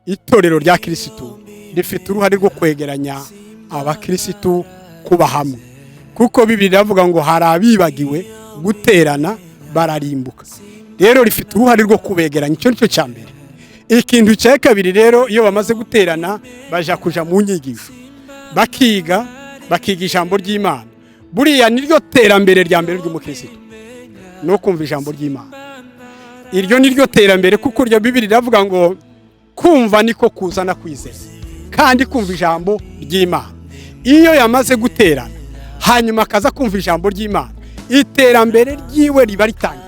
Itorero rya Kirisitu rifite uruhare rwo kwegeranya abakirisitu kuba hamwe, kuko Bibiri iravuga ngo hari abibagiwe guterana bararimbuka. Rero rifite uruhare rwo kubegeranya, icyo nicyo cya mbere. Ikintu cya kabiri rero, iyo bamaze guterana baja kuja mu nyigisho, bakiga ijambo ry'Imana. Buriya niryo terambere rya mbere ry'umukirisitu, no kumva ijambo ry'Imana. Iryo ni ryo terambere, kuko iryo Bibiri iravuga ngo kumva niko kuzana kwizera, kandi kumva ijambo ry'Imana. Iyo yamaze guterana hanyuma akaza kumva ijambo ry'Imana, iterambere ryiwe riba ritangiye.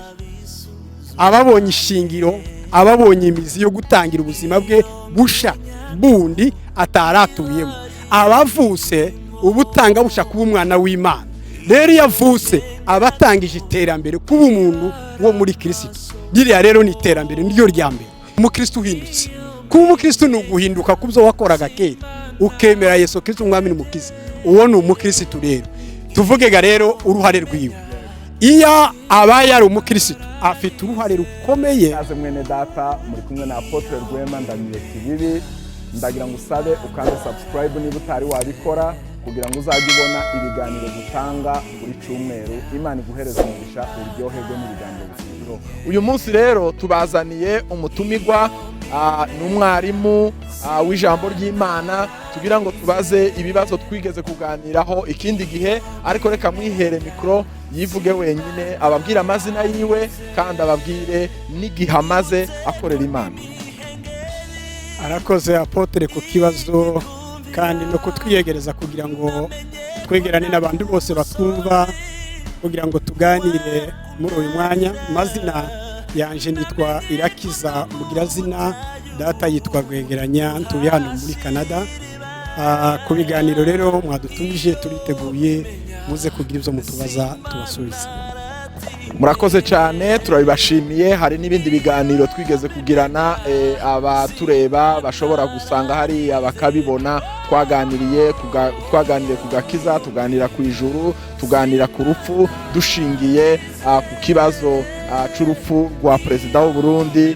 Ababonye ishingiro, ababonye imizi yo gutangira ubuzima bwe busha bundi ataratuyemo, abavutse ubutanga busha kuba umwana w'Imana. Rero iyo avutse aba atangije iterambere kuba umuntu wo muri Kirisitu. Ririya rero ni iterambere, niryo rya mbere. Umukirisitu uhindutse, kuba umukirisitu ni uguhinduka ku byo wakoraga kera, ukemera Yesu Kirisitu umwami n'umukiza. Uwo ni umukirisitu. Rero tuvugega rero uruhare rwiwe, iyo abaye ari umukirisitu afite uruhare rukomeye. Kaze mwene data, muri kumwe na Apotre Rwema Ndamiye Kibibi. Ndagira ngo usabe ukande subscribe niba utari wabikora, kugira ngo uzajye ubona ibiganiro dutanga buri cyumweru. Imana iguhereze umugisha, uryoherwe n'ibiganiro bisigaye. Uyu munsi rero tubazaniye umutumigwa, ni umwarimu w'ijambo ry'Imana, tugira ngo tubaze ibibazo twigeze kuganiraho ikindi gihe. Ariko reka mwihere mikoro yivuge wenyine, ababwire amazina yiwe kandi ababwire n'igihe amaze akorera Imana. Arakoze Apotre ku kibazo kandi no kutwiyegereza kugira ngo twegerane n'abantu bose batwumva, kugira ngo tuganire muri uyu mwanya. Amazina yanje nitwa Irakiza Mugirazina, data yitwa Rwegeranya, ntuye hano muri Canada. Ku biganiro rero mwadutumije turiteguye, muze kugira ibyo mutubaza tubasubize. Murakoze cyane, turabibashimiye. Hari n'ibindi biganiro twigeze kugirana, abatureba bashobora gusanga hariya bakabibona. Twaganiriye ku gakiza, tuganira ku ijuru, tuganira ku rupfu, dushingiye ku kibazo c'urupfu rwa perezida w'u Burundi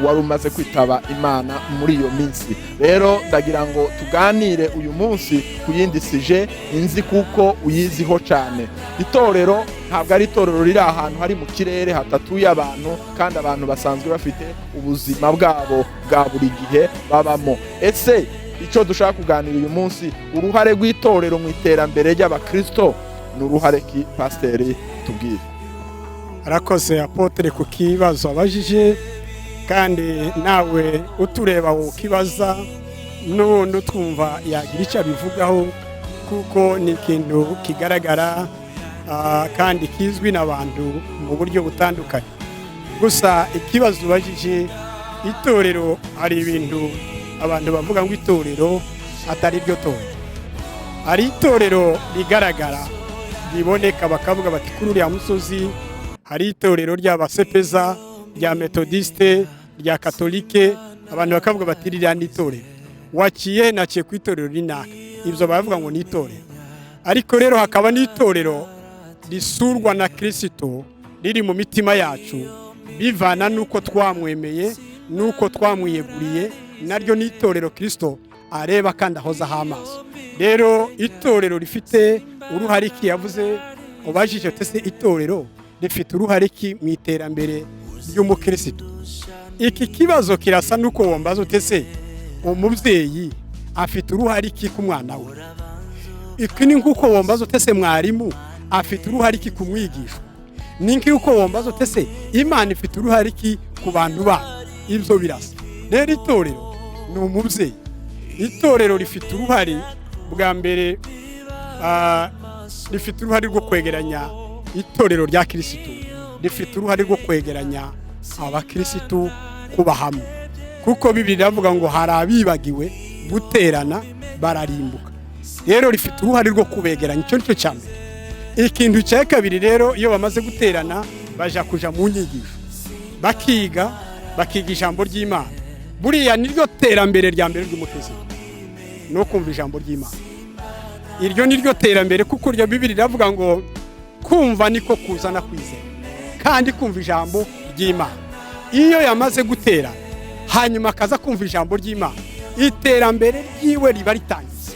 wari umaze kwitaba Imana muri iyo minsi. Rero ndagira ngo tuganire uyu munsi ku yindi sujet inzi kuko uyiziho cyane. Itorero ntabwo ari itorero riri ahantu hari mu kirere hatatuye abantu, kandi abantu basanzwe bafite ubuzima bwabo bwa buri gihe babamo. Ese icyo dushaka kuganira uyu munsi, uruhare rw'itorero mu iterambere ry'abakristo ni uruhare ki? Pasiteri, tubwire. Arakoze Apotre ku kibazo abajije, kandi nawe utureba ukibaza n'ubundi utwumva yagira icyo abivugaho, kuko ni ikintu kigaragara kandi kizwi n'abantu mu buryo butandukanye. Gusa ikibazo ubajije, itorero, hari ibintu abantu bavuga ngo itorero atari ryo torero. Hari itorero rigaragara, riboneka, bakavuga bati kuri uriya musozi hari itorero ry'abasepeza, rya Metodiste, rya Katolike, abantu bakavuga bati ririya ni itorero, waciye naciye ku itorero rinaka. Ibyo baravuga ngo ni itorero. Ariko rero hakaba n'itorero risurwa na Kirisito riri mu mitima yacu, bivana n'uko twamwemeye n'uko twamwiyeguriye. Naryo ni itorero Kirisito areba kandi ahozaho amaso. Rero itorero rifite uruhare iki? Yavuze, ubajije ese itorero rifite uruhare ki mu iterambere ry'umukirisitu? Iki kibazo kirasa n'uko wambaza utese umubyeyi afite uruhare iki ku mwana we. Iki ni nk'uko wambaza utese mwarimu afite uruhare iki ku mwigisha. Ni nk'uko wambaza utese Imana ifite uruhare iki ku bantu bayo. Ibyo birasa. Rero itorero ni umubyeyi. Itorero rifite uruhare bwa mbere, rifite uruhare rwo kwegeranya. Itorero rya Kirisitu rifite uruhare rwo kwegeranya abakirisitu kuba hamwe, kuko Bibiri iravuga ngo hari abibagiwe guterana bararimbuka. Rero rifite uruhare rwo kubegeranya, icyo nicyo cya mbere. Ikintu cya kabiri rero, iyo bamaze guterana baja kuja mu nyigisho, bakiga ijambo ry'Imana. Buriya niryo terambere rya mbere ry'umukirisitu, no kumva ijambo ry'Imana. Iryo ni ryo terambere, kuko iryo Bibiri iravuga ngo kumva niko kuzana kwizera, kandi kumva ijambo ry'Imana. Iyo yamaze guterana hanyuma akaza kumva ijambo ry'Imana, iterambere Hanyuma akaza kumva ijambo ry'Imana, iterambere ryiwe riba ritangiye.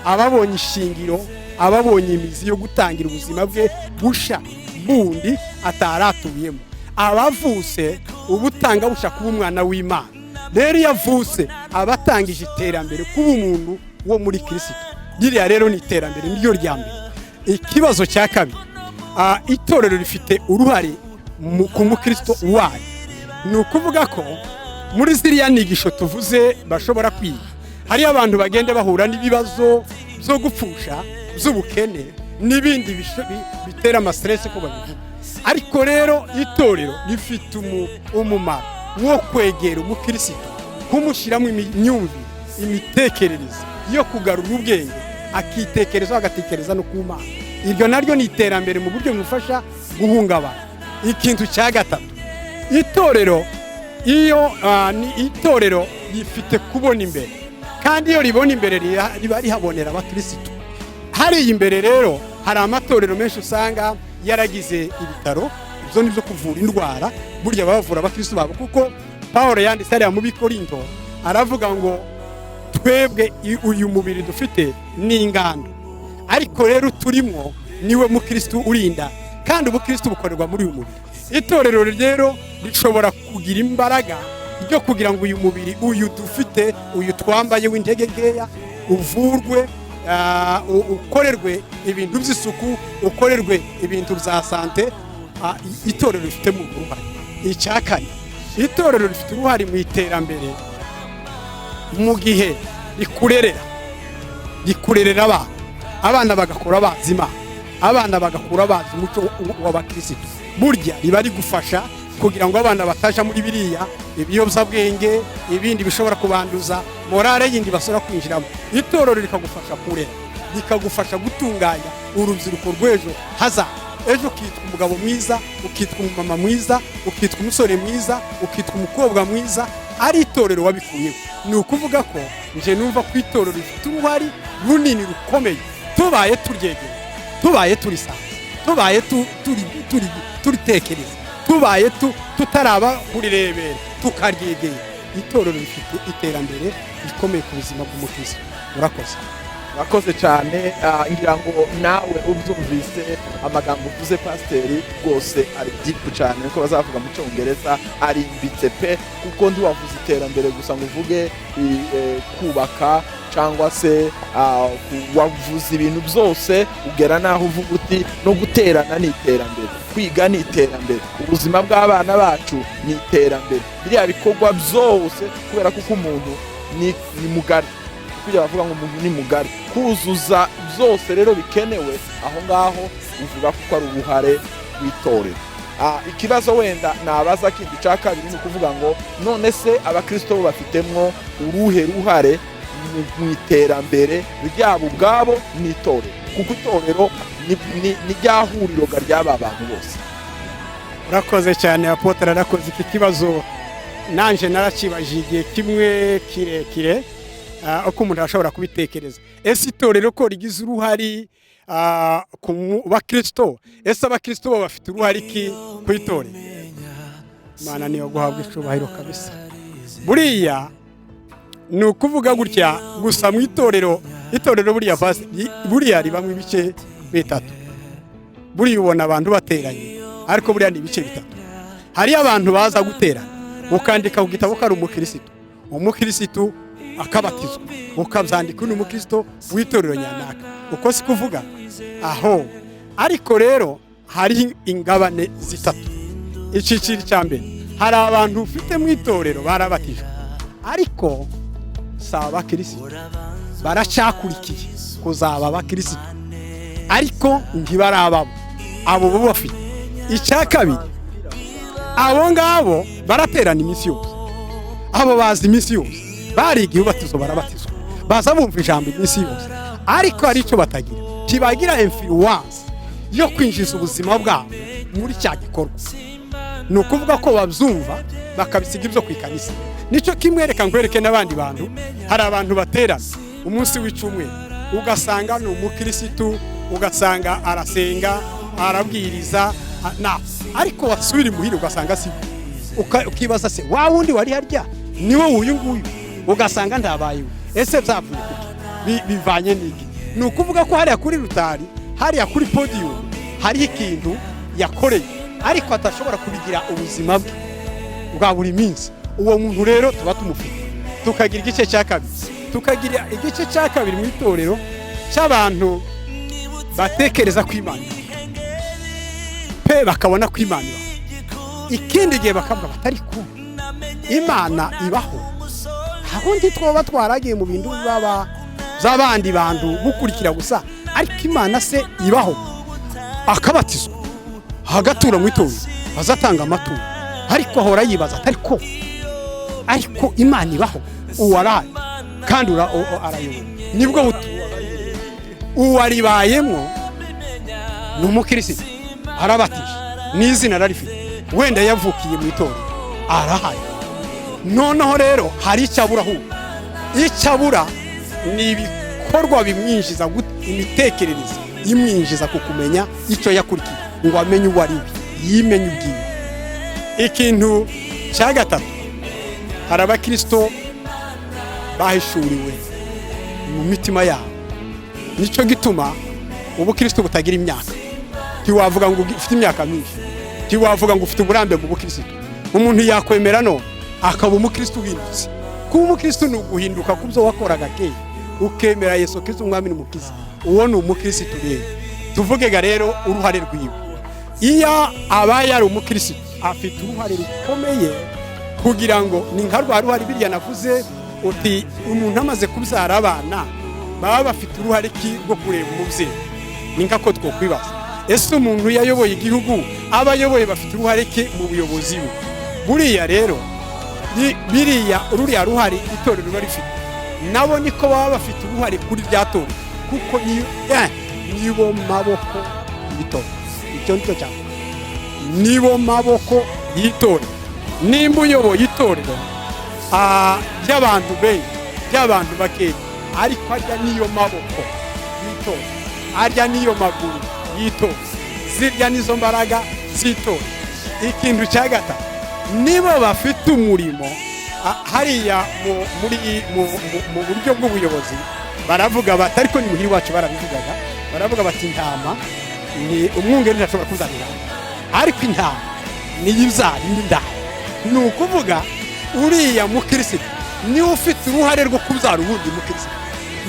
Ababonye ishingiro, ababonye imizi yo gutangira ubuzima bwe busha bundi ataratuyemo. Abavutse ubutanga busha kuba umwana w'Imana. Rero iyo avutse, aba atangije iterambere kuba umuntu wo muri Kirisito. Ririya rero ni iterambere, niryo rya mbere. Ikibazo cya kabiri, itorero rifite uruhare ku mukristo wayo. Ni ukuvuga ko muri ziriya nyigisho tuvuze bashobora kwiga, hariyo abantu bagenda bahura n'ibibazo byo gupfusha, by'ubukene n'ibindi bitera ama stress ko babivuga. Ariko rero itorero rifite umumaro wo kwegera umukirisitu, kumushyiramo imyumvire, imitekerereze yo kugarura ubwenge, akitekereza, agatekereza no ku Mana. Iryo naryo ni iterambere mu buryo bimufasha guhungabana. Ikintu cya gatatu, itorero iyo ni itorero rifite kubona imbere, kandi iyo ribona imbere riba rihabonera abakirisitu hariya imbere. Rero hari amatorero menshi usanga yaragize ibitaro, ibyo ni byo kuvura indwara. Burya bavura abakirisitu babo, kuko Paul yanditse hariya mu Bikorinto, aravuga ngo twebwe uyu mubiri dufite ni ingando, ariko rero turimo niwe mukirisitu urinda, kandi ubukirisitu bukorerwa muri uyu mubiri. Itorero rero rishobora kugira imbaraga ryo kugira ngo uyu mubiri uyu dufite, uyu twambaye w'intege nkeya, uvurwe, ukorerwe ibintu by'isuku, ukorerwe ibintu bya santé. Itorero rifitemo uruhare. Icya kane, itorero rifite uruhare mu iterambere mu gihe rikurerera abana, abana bagakura bazi Imana, abana bagakura bazi umuco w'abakirisitu. Burya riba rigufasha kugira ngo abana bataja muri biriya ibiyobyabwenge, ibindi bishobora kubanduza morale yindi bashobora kwinjiramo. Itorero rikagufasha kurera, rikagufasha gutunganya urubyiruko rw'ejo hazaza. Ejo ukitwa umugabo mwiza, ukitwa umumama mwiza, ukitwa umusore mwiza, ukitwa umukobwa mwiza, ari itorero wabikuyeho. Ni ukuvuga ko nje numva ko itorero rifite uruhare runini rukomeye, tubaye turyegereye, tubaye turisanze, tubaye turitekereza, tubaye tutaraba kurirebera, tukaryegera. Itorero rifite iterambere rikomeye ku buzima bw'umukristo. Urakoze. Urakoze cyane. Ngira ngo nawe ubyumvise, amagambo uvuze, pasiteri, rwose ari deep cyane, nkuko bazavuga mu Cyongereza, arimbitse pe, kuko ntiwavuze iterambere gusa ngo uvuge kubaka cyangwa se wavuze ibintu byose, ugera n'aho uvuga uti no guterana ni iterambere, kwiga ni iterambere, ubuzima bw'abana bacu ni iterambere, biriya bikorwa byose, kubera ko umuntu ni mugari. Kujya bavuga ngo umuntu ni mugari, kuzuza byose rero bikenewe aho ngaho, uvuga ko ari uruhare rw'itorero. Ikibazo wenda nabaza kindi cya kabiri ni ukuvuga ngo none se abakristo bo bafitemwo uruhe ruhare mu iterambere ryabo ubwabo n'itorero? Kuko itorero ni rya huriro ry'aba bantu bose. Urakoze cyane, apôtre, arakoze. Iki kibazo nanje narakibajije igihe kimwe kirekire, uko umuntu ashobora kubitekereza. Ese itorero ko rigize uruhari ku bakristo, ese abakristo bo bafite uruhare ki ku itorero? Imana niyo guhabwa icubahiro kabisa. Buriya ni ukuvuga gutya gusa, mu itorero, itorero buriya buriya ribamo ibice bitatu. Buriya ubona abantu bateranye, ariko buriya ni ibice bitatu. Hariyo abantu baza guterana, ukandika ku gitabo ko ari umukirisitu, umukirisitu akabatizwa, ukabyandika ni umukristo w'itorero nyanaka, uko si kuvuga aho. Ariko rero hari ingabane zitatu. Icyiciro cya mbere, hari abantu ufite mu itorero barabatijwe, ariko si abakirisitu, baracyakurikiye kuzaba abakirisitu, ariko ntibarababo. Abo bo bafite. Icya kabiri, abo ngabo baraterana iminsi yose, abo bazi iminsi yose, bariga ubatizo, barabatizwa, baza bumva ijambo iminsi yose, ariko hari icyo batagira: ntibagira influence yo kwinjiza ubuzima bwabo muri cya gikorwa. Ni ukuvuga ko babyumva bakabisiga ibyo ku ikanisa. Nicyo kimwereka nkwereke n'abandi bantu. Hari abantu baterana umunsi w'icyumweru, ugasanga ni umukirisitu, ugasanga arasenga, arabwiriza, na ariko wasubira imuhira ugasanga si ukibaza se wa wundi wari harya. Niwe uyu nguyu, ugasanga ntabayeho. Ese byavuye kuki? Bivanye n'iki? Ni ukuvuga ko hariya kuri rutari, hariya kuri podium, hariho ikintu yakoreye, ariko atashobora kubigira ubuzima bwe bwa buri minsi. Uwo muntu rero tuba tumufite. Tukagira igice cya kabiri mu itorero cy'abantu batekereza ko Imana ibaho pe, bakabona ko Imana ibaho. Ikindi gihe bakavuga batari ko Imana ibaho, ahundi twoba twaragiye mu bintu baba by'abandi bantu gukurikira gusa, ariko Imana se ibaho? Akabatizwa, agatura mu itorero, azatanga amaturo, ariko ahora yibaza atari ko ariko Imana ibaho? Uwaraye kandi arayobora, nibwo butumwa uwaribayemo. Ni umukirisitu, arabatije, n'izina ararifite, wenda yavukiye mu itorero, arahaye. Noneho rero hari icyo abura. Ahubwo icyo abura ni ibikorwa bimwinjiza, imitekerereze imwinjiza ku kumenya icyo yakurikiye, ngo amenye uwo ari we, yimenye ubwiwe. Ikintu cya gatatu, hari abakirisito bahishuriwe mu mitima yabo. Nicyo gituma ubukristo butagira imyaka. Ntiwavuga ngo ufite imyaka myinshi, ntiwavuga ngo ufite uburambe mu bukristo. Umuntu yakwemera none akaba umukristo uhindutse. Kuba umukristo ni uguhinduka ku byo wakoraga kera, ukemera Yesu Kristo umwami n'umukiza. Uwo ni umukristo. Rero tuvuge ga rero uruhare rwiwe. Iyo abaye ari umukristo, afite uruhare rukomeye, kugira ngo ni nka rwa ruhare biriya navuze uti umuntu amaze kubyara abana baba bafite uruhare ki rwo kureba umubyeyi. Ni nka ko twokwibaza: ese umuntu yayoboye igihugu, aba ayoboye bafite uruhare ki mu buyobozi bwe? Buriya rero biriya ruriya ruhare itorero riba rifite, nabo niko baba bafite uruhare kuri rya torero, kuko nibo maboko y'itorero. Icyo nicyo cyane, nibo maboko y'itorero. Nimba uyoboye itorero ry'abantu benshi, ry'abantu bakeya, ariko arya niyo maboko y'itorero, arya niyo maguru y'itorero, zirya nizo mbaraga z'itorero. Ikintu cya gatatu, nibo bafite umurimo hariya mu buryo bw'ubuyobozi. Baravuga bati, ariko ni muhira iwacu barabivugaga, baravuga bati intama ni umwungeri ntashobora kubyara intama, ariko intama niyo ibyara indi ndama. Ni ukuvuga uriya mukirisitu niwe ufite uruhare rwo kubyara ubundi mukirisitu,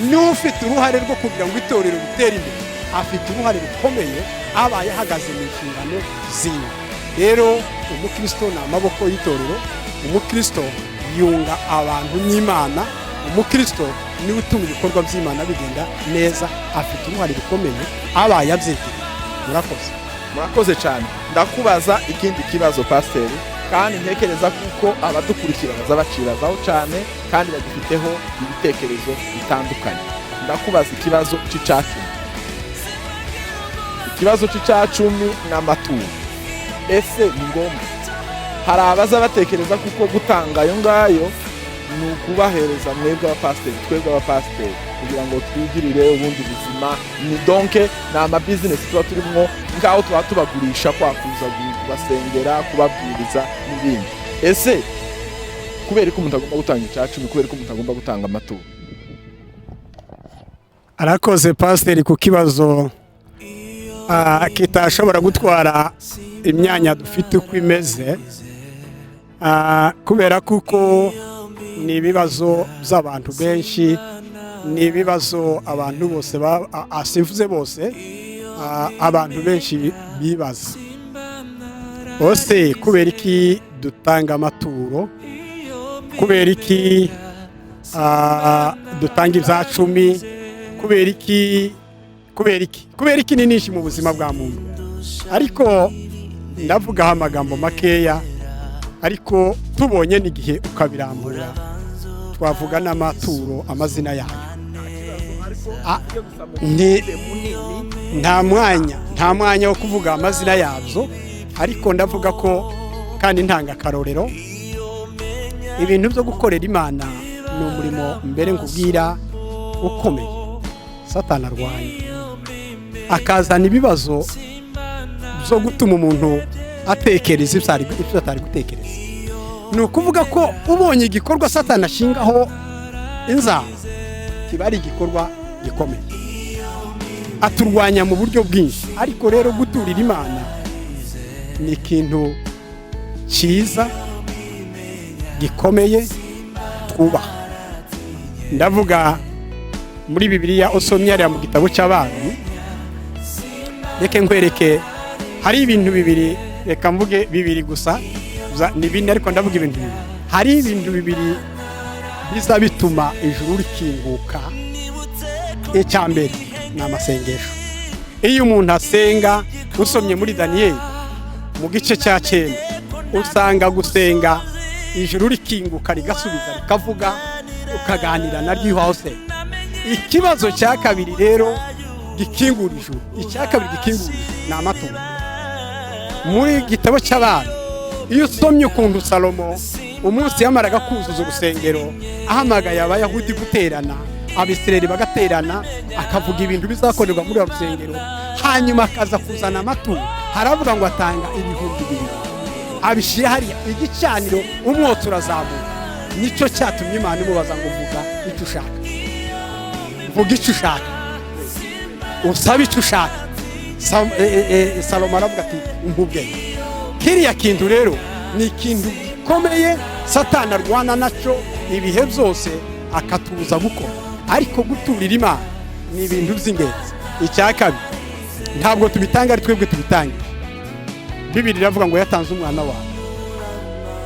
niwe ufite uruhare rwo kugira ngo itorero ritere imbere. Afite uruhare rukomeye abaye ahagaze mu nshingano ziwe. Rero umukristo ni amaboko y'itorero, umukristo yunga abantu n'Imana, umukristo niwe utuma ibikorwa by'Imana bigenda neza. Afite uruhare rukomeye abaye abyegereye. Murakoze. Murakoze cyane. Ndakubaza ikindi kibazo, pasiteri, kandi ntekereza kuko abadukurikira baza bacibazaho cyane kandi bagifiteho ibitekerezo bitandukanye. Ndakubaza ikibazo cy'icacumi. Ikibazo cy'icacumi n'amaturo, ese ni ngombwa? Hari abaza batekereza kuko gutanga ayo ngayo ni ukubahereza mwebwe abapasiteri, twebwe abapasiteri, kugira ngo twigirire ubundi buzima. Ni donc ni amabizinesi tuba turimo, ngaho tuba tubagurisha kwa kuza kubasengera, kubabwiriza n'ibindi. Ese kubera ko umuntu agomba gutanga icacumi, kubera ko umuntu agomba gutanga amaturo? Arakoze pasiteri ku kibazo kitashobora gutwara imyanya dufite uko imeze, kubera kuko ni ibibazo by'abantu benshi, ni ibibazo abantu bose simvuze bose, abantu benshi bibaza bose: kubera iki dutanga amaturo? Kubera iki dutanga ibya cumi? Kubera iki? Kubera iki? Kubera iki? Ni nyinshi mu buzima bwa muntu, ariko ndavugaho amagambo makeya, ariko tubonye n'igihe ukabirambura twavuga n'amaturo amazina yayo. Nta mwanya wo kuvuga amazina yabyo, ariko ndavuga ko kandi ntanga akarorero. Ibintu byo gukorera Imana ni umurimo mbere nkubwira ukomeye. Satani arwanya, akazana ibibazo byo gutuma umuntu atekereza ibyo atari gutekereza. Ni ukuvuga ko ubonye igikorwa Satani ashingaho inzara, kiba ari igikorwa gikomeye. Aturwanya mu buryo bwinshi, ariko rero guturira Imana ni ikintu cyiza gikomeye twubaha. Ndavuga muri Bibiliya, usomye hariya mu gitabo cy'Abami, reka nkwereke, hari ibintu bibiri, reka mvuge bibiri gusa, ni bine ariko ndavuga ibintu bibiri. Hari ibintu bibiri biza bituma ijuru rikinguka. Icya mbere ni amasengesho. Iyo umuntu asenga, usomye muri Daniyeli mu gice cya 9, usanga gusenga ijuru rikinguka, rigasubiza, rikavuga, ukaganira naryo iyo usenga. Ikibazo cya kabiri rero gikingura ijuru, icya kabiri gikingura ijuru ni amaturo. Muri gitabo cy'Abami, iyo usomye ukuntu Salomo umunsi yamaraga kuzuza urusengero, ahamagaye Abayahudi guterana, Abisirayeli bagaterana, akavuga ibintu bizakorerwa muri uru rusengero, hanyuma akaza kuzana amaturo, haravuga ngo atanga 2000, abishyira hariya igicaniro, umwotsi urazamuka. Nicyo cyatumye Imana imubaza ngo: "Vuga icyo ushaka, vuga icyo ushaka, usabe icyo ushaka." Salomo aravuga ati: "Umpa ubwenge." Kiriya kintu rero ni ikintu gikomeye Satani arwana nacyo ibihe byose, akatubuza gukora, ariko guturira Imana ni ibintu by'ingenzi. Icya kabiri, ntabwo tubitanga ari twebwe tubitangira. Bibiri iravuga ngo yatanze umwana wayo.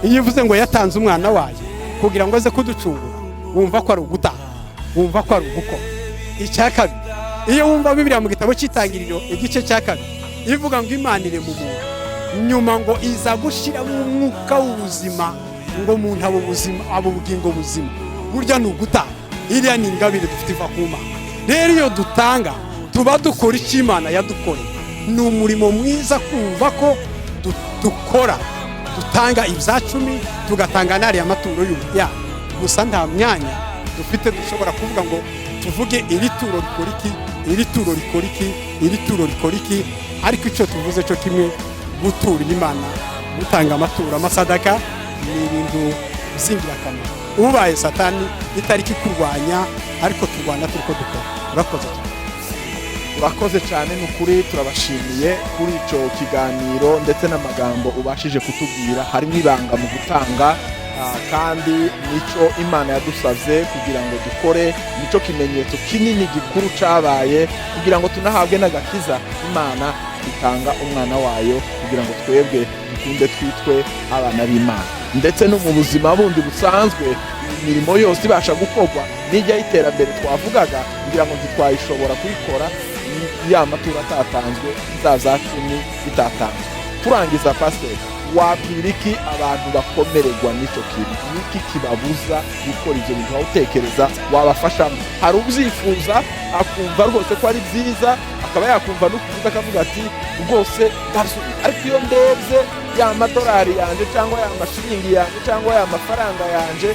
Iyo ivuze ngo yatanze umwana wayo kugira ngo aze kuducungura, wumva ko ari ugutanga, wumva ko ari ugukora. Icya kabiri, iyo wumva Bibiliya mu gitabo cy'Itangiriro igice cya 2 ivuga ngo Imana irema umuntu, nyuma ngo iza gushyiramo umwuka w'ubuzima, ngo umuntu aba ubuzima, aba ubugingo buzima. Burya ni ugutanga. Iriya ni ingabire dufite iva ku Mana. Rero iyo dutanga, tuba dukora icyo Imana yadukoreye. Ni umurimo mwiza kumva ko dukora, dutanga ibya cumi, tugatanga n'ariya maturo ya gusa. Nta myanya dufite dushobora kuvuga ngo tuvuge iri turo rikora iki, iri turo rikora iki, iri turo rikora iki, ariko icyo tuvuze cyo kimwe: guturira Imana, gutanga amaturo, amasadaka, ni ibintu by'ingirakamaro. Ubaye Satani itariki kurwanya, ariko turwana turi ko dukora. Urakoze cyane. Urakoze cyane, ni ukuri turabashimiye kuri icyo kiganiro ndetse n'amagambo ubashije kutubwira. Harimo ibanga mu gutanga, kandi nicyo Imana yadusabye kugira ngo dukore, nicyo kimenyetso kinini gikuru cyabaye kugira ngo tunahabwe n'agakiza. Imana itanga umwana wayo kugira ngo twebwe dukunde twitwe abana b'Imana. Ndetse no mu buzima bundi busanzwe, imirimo yose ibasha gukorwa n'ijya y'iterambere twavugaga, kugira ngo ntitwayishobora kuyikora ya maturo atatanzwe, za za cumi bitatanzwe. Turangiza, pasiteri, wabwira iki abantu bakomererwa n'icyo kintu? Niki kibabuza gukora ibyo bintu? Waba utekereza wabafashamo? Hari ubyifuza, akumva rwose ko ari byiza, akaba yakumva n'ukuvuga akavuga ati: "Rwose ndabisubiza, ariko iyo ndebye ya madolari yanjye cyangwa ya mashiringi yanjye cyangwa ya mafaranga yanjye,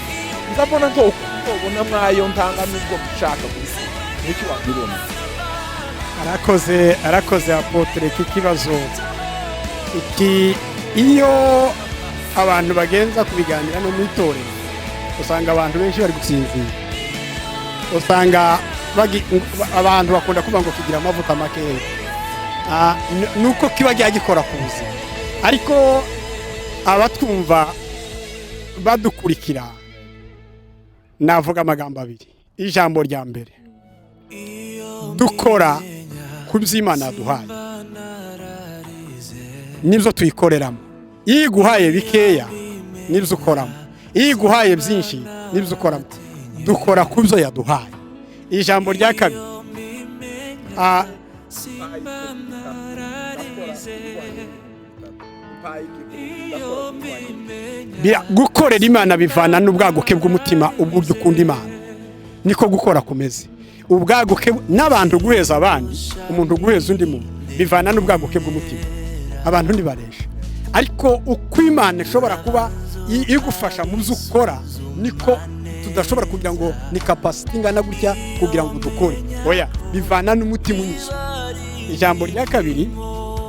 ndabona ntobona mwayo ntanga nubwo mbishaka kubikora." Niki wabwira? Arakoze, arakoze apôtre. Iki kibazo iki, iyo abantu bagenza kubiganira no mu itorero, usanga abantu benshi bari gusinzira. Usanga abantu bakunda kuvuga ngo kigira amavuta makeya. Nuko kiba gikora ku buzima. Ariko abatwumva badukurikira, navuga amagambo abiri. Ijambo rya mbere: dukora ku by'Imana yaduhaye, nibyo tuyikoreramo. Iyo iguhaye bikeya, nibyo ukoramo. Iyo iguhaye byinshi, nibyo ukoramo. Dukora ku byo yaduhaye. Ijambo rya kabiri, gukorera Imana bivana n'ubwaguke bw'umutima. Ubwo ukunda Imana, niko gukora kumeze. Ubwaguke n'abantu, guheza abandi, umuntu guheza undi muntu, bivana n'ubwaguke bw'umutima. Abantu ntibaresha, ariko uko Imana ishobora kuba igufasha mu byo ukora, niko tudashobora kugira ngo ni capacité ingana gutya kugira ngo dukore. Oya, bivana n'umutima unyuzwe. Ijambo rya kabiri,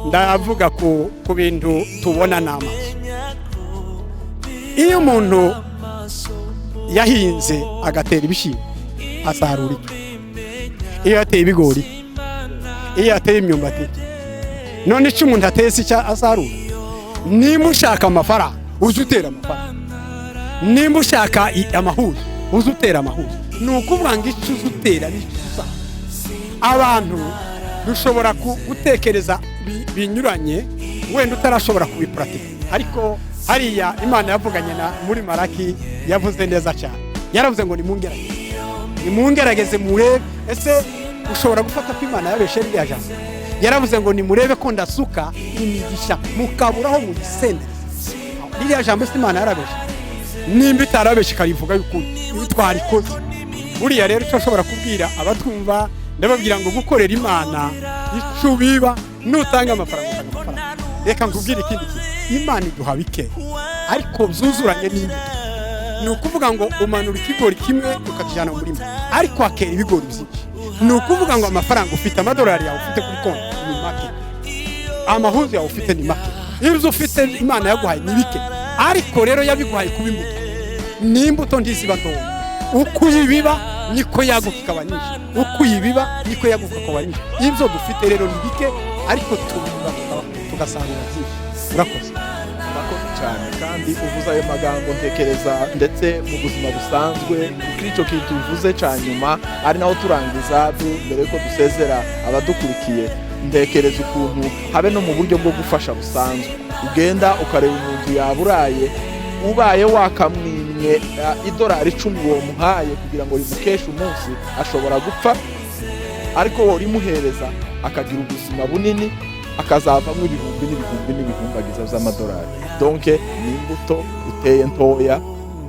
ndavuga ku bintu tubona n'amaso. Iyo umuntu yahinze agatera ibishyimbo, asarura iki? Iyo yateye ibigori, iyo yateye imyumbati, none icyo umuntu ateye si cyo asarura? Nimba ushaka amafaranga, uze utera amafaranga. Nimba ushaka amahuzo, uze utera amahuzo. Ni ukuvuga ngo icyo uze utera nicyo usarura. Abantu dushobora gutekereza binyuranye, wenda utarashobora kubipuratika, ariko hariya Imana yavuganye na muri Maraki, yavuze neza cyane. Yaravuze ngo: "Nimungerageze, nimungerageze murebe." Ese ushobora gufata ko Imana yabeshe ririya jambo? Yaravuze ngo: "Nimurebe ko ndasuka imigisha mukaburaho muyisendereza." Ririya jambo ese Imana yarabeshe? Nimba itarabeshe ikarivuga y'ukuri, twarikoze buriya. Rero icyo nshobora kubwira abatwumva, ndababwira ngo gukorera Imana, icyo ubiba, nutanga amafaranga, utanga amafaranga. Reka nkubwire ikindi kintu: Imana iduha bike ariko byuzuranye n'imbuto. Ni ukuvuga ngo umanura ikigori kimwe ukakijyana mu murima, ariko hakera ibigori byinshi. Ni ukuvuga ngo amafaranga ufite, amadolari yawe ufite kuri konti ni make, amahuzu yawe ufite ni make, ibyo ufite Imana yaguhaye ni bike, ariko rero yabiguhaye kuba imbuto. N'imbuto ntiziba ntoya. Uko uyibiba niko yaguka ikaba nyinshi, uko uyibiba niko yaguka ikaba nyinshi. Ibyo dufite rero ni bike, ariko tubiba tugasarura byinshi. Urakoze. Murakoze cyane. Kandi uvuze ayo magambo, ntekereza ndetse mu buzima busanzwe kuri icyo kintu uvuze cya nyuma, ari naho turangiza mbere yuko dusezera abadukurikiye. Ntekereza ukuntu habe no mu buryo bwo gufasha busanzwe, ugenda ukareba umuntu yaburaye, ubaye wakamwimye idolari 10 womuhaye kugira ngo rimukeshe umunsi, ashobora gupfa, ariko wowe urimuhereza akagira ubuzima bunini, akazavamo ibihumbi n'ibihumbi n'ibihumbagiza by'amadolari. Donc ni imbuto uteye ntoya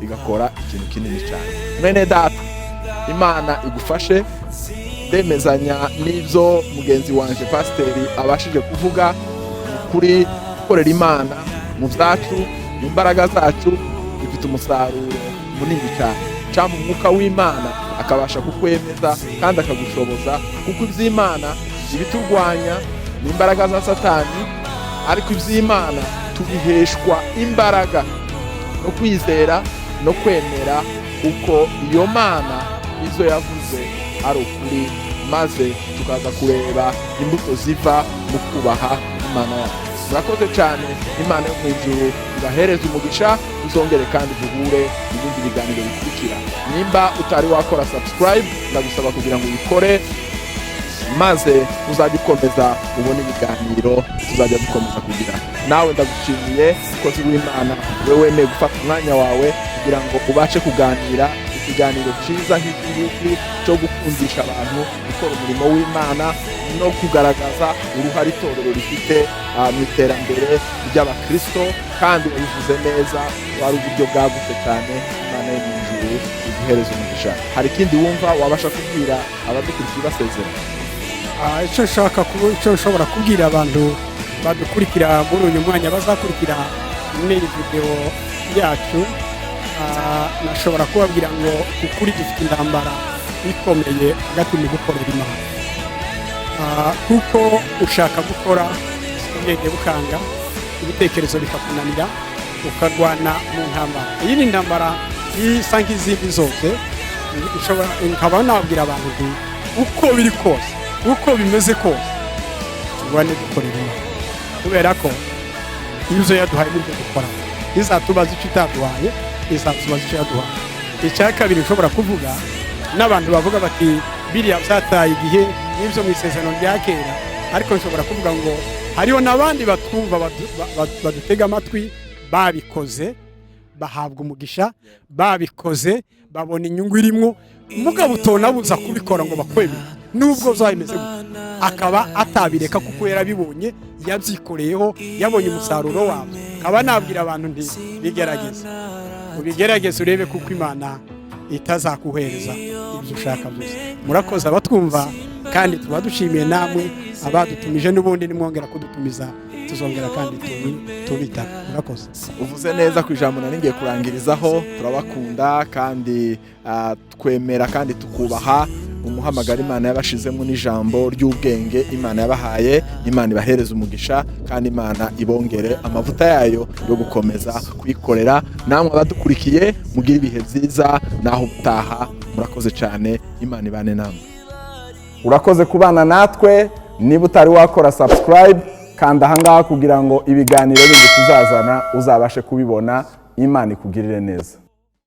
igakora ikintu kinini cyane. Mwene data, Imana igufashe. Ndemezanya n'ibyo mugenzi wanje pasiteri abashije kuvuga. Kuri gukorera Imana mu byacu, mu mbaraga zacu, bifite umusaruro munini cyane, cyangwa umwuka w'Imana akabasha kukwemeza kandi akagushoboza, kuko iby'Imana, ibiturwanya ni imbaraga za Satani, ariko iby'Imana tubiheshwa imbaraga no kwizera no kwemera kuko iyo Mana izo yavuze ari ukuri, maze tukaza kureba imbuto ziva mu kubaha Imana yacu. Murakoze cyane. Imana yo mu ijuru ibahereze umugisha. Tuzongere kandi duhure mu bindi biganiro bikurikira. Nimba utari wakora subscribe, ndagusaba kugira ngo ubikore, maze uzajya ukomeza ubone ibiganiro tuzajya dukomeza kugira. Nawe ndagushimiye, mukozi w'Imana, we wemeye gufata umwanya wawe kugira ngo ubashe kuganira ikiganiro cyiza nk'iki ngiki cyo gukundisha abantu gukora umurimo w'Imana no kugaragaza uruhare itorero rifite mu iterambere ry'abakristo. Kandi wabivuze neza, wari uburyo bwagutse cyane. Imana yo mu ijuru iguhereza umugisha. Hari ikindi wumva wabasha kubwira abadukurikiye basezera? Icyo nshobora kubwira abantu badukurikira muri uyu mwanya, bazakurikira n'iyi videwo yacu, nashobora kubabwira ngo ukuri dufite intambara ikomeye hagati mu gukorera Imana, kuko ushaka gukora ubwenge bukanga, ibitekerezo bikakunanira, ukarwana mu ntambara. Iyi ni intambara isa nk'izindi zose. Nkaba nabwira abantu nti uko biri kose, uko bimeze kose, turwane dukorera Imana, kubera ko ibyo yaduhaye nibyo dukora. Izatubaza icyo itaduhaye, izatubaza icyo yaduhaye. Icya kabiri nshobora kuvuga, n'abantu bavuga bati biriya byataye igihe, n'ibyo mu isezerano rya kera, ariko nshobora kuvuga ngo hariho n'abandi batwumva, badutega amatwi, babikoze bahabwa umugisha, babikoze babona inyungu irimwo. Mugabo utonabuza kubikora ngo bakwemere, nubwo byaba bimeze gutya, akaba atabireka kuko yarabibonye, yabyikoreyeho, yabonye umusaruro wabyo. Nkaba nabwira abantu nti bigerageze, ubigerageze urebe, kuko Imana itazakuhereza ibyo ushaka byose. Murakoze abatwumva, kandi tuba dushimiye namwe abadutumije. N'ubundi nimwongera kudutumiza, tuzongera kandi tubita. Murakoze. Uvuze neza ku ijambo nari ngiye kurangirizaho. Turabakunda kandi twemera kandi tukubaha. Umuhamagaro Imana yabashizemo n'ijambo ry'ubwenge Imana yabahaye, Imana ibahereza umugisha kandi Imana ibongere amavuta yayo yo gukomeza kuyikorera. Namwe abadukurikiye, mugire ibihe byiza naho ubutaha. Murakoze cyane, Imana ibane namwe. Urakoze kubana natwe. Niba utari wakora subscribe, kanda ahangaha kugira ngo ibiganiro bindi tuzazana uzabashe kubibona. Imana ikugirire neza.